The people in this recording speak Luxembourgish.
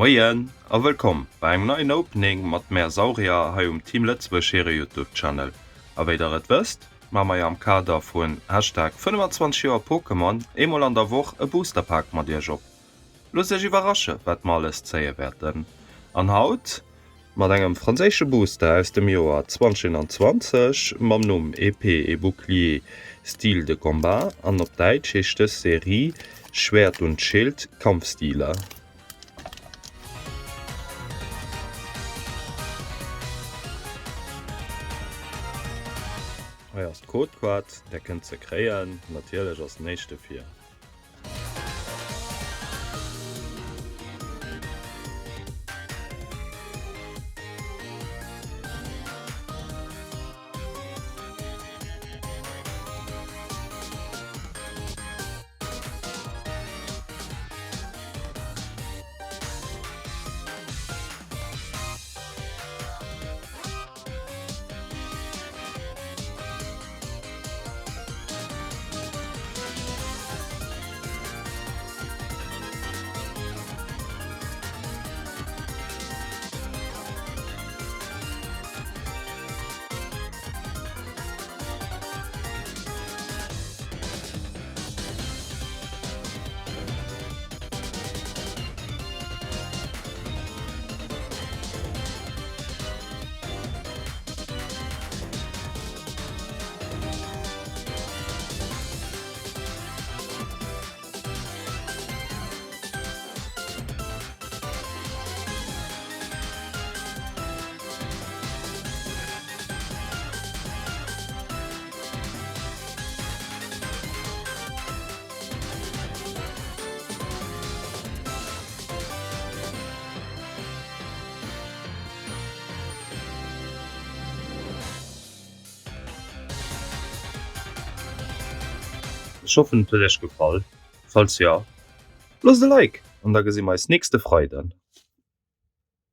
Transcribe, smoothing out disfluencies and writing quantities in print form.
Moien a wëllkomm bei engem neien Opening mat mär Saurier hei um Team Lëtzebuerg hire Youtube Channel. A wéi der et wësst, maache mer jo am Kader vun Hashtag 25 Joer Pokémon eemol an der Woch e Booster Pak mat iech op. Loosst iech iwwerrasche wat mer alles zéie wäerten. An haut Mat engem franséische Booster aus dem Joer 2021 mam Numm Épée et Bouclier, Style de combat an op Däitsch heescht dës Serie Schwert und Schild, Kampfstile. Hei ass d'Codekaart, där kënnt se kréien. Natierlech ass den éischte fir. Ech hoffen et huet iech gefall, falls jo loosst e Like an da gesi mer eis nächste Freiden.